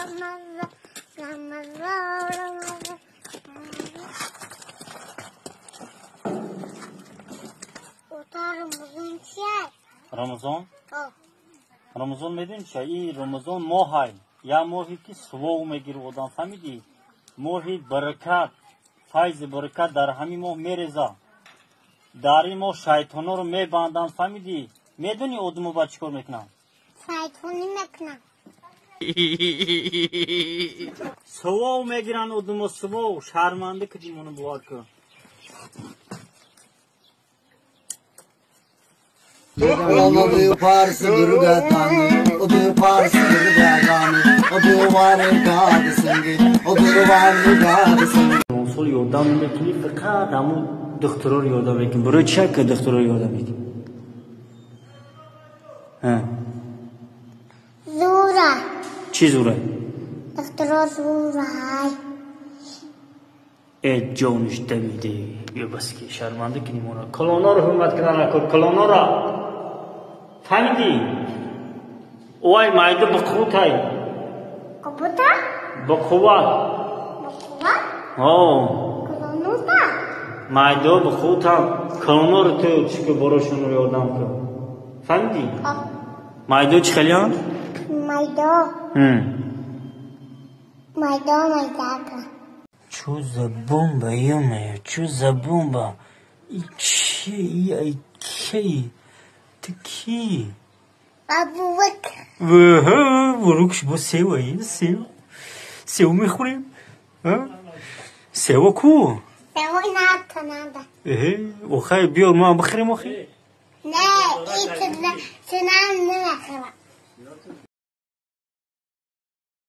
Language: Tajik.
Рамазон, Рамазон чия? Рамазон? Рамазон медонӣ чия? И Рамазон моҳай. Я моҳе ки сувов мегирӣ одам, фаҳмидӣ? Моҳи баракат, файзи баракат дар ҳамин моҳ мереза. Дар ин моҳ шайтонҳоро мебанданд, фаҳмидӣ? Медонӣ одамо ба чӣ кор мекунанд? Шайтонӣ мекунанд. Сувов мегиранд одамо, сувов. Шарманда кардим оно, бовар кун. Сол ёрдам мекунӣ, фақат ҳамун духтуроро ёрдам мекунӣ. Барои чия ки духтуроро ёрдам мекунӣ? Зура. Чӣ зура? Духтуро зурай. Э, ҷониш давиде. Ё бас ки шарманда кунӣ моро. Калоноро ҳурмат кардан накун, калоноро. Фаҳмидӣ? Ой, майда бақувватай. Қуввата? Бақувват. Бақувват? Ҳо. Калонота? Майда бақувватам. Калоноро ту чӣ ки борошонро ёрдам кун. Фаҳмидӣ? Майдо чӣ хелиянд? Майдо. Майдо майдака. Чё за бомба, ё-моё, чё за бомба? И че, и кей? Ты ки? Абубакр. Бурукш бо сева, сев. Сев мехӯрем? Сева ку? Сева натанада. Эҳе, охай биёр мо бихӯрем охи? Не, и чунан намехӯрам.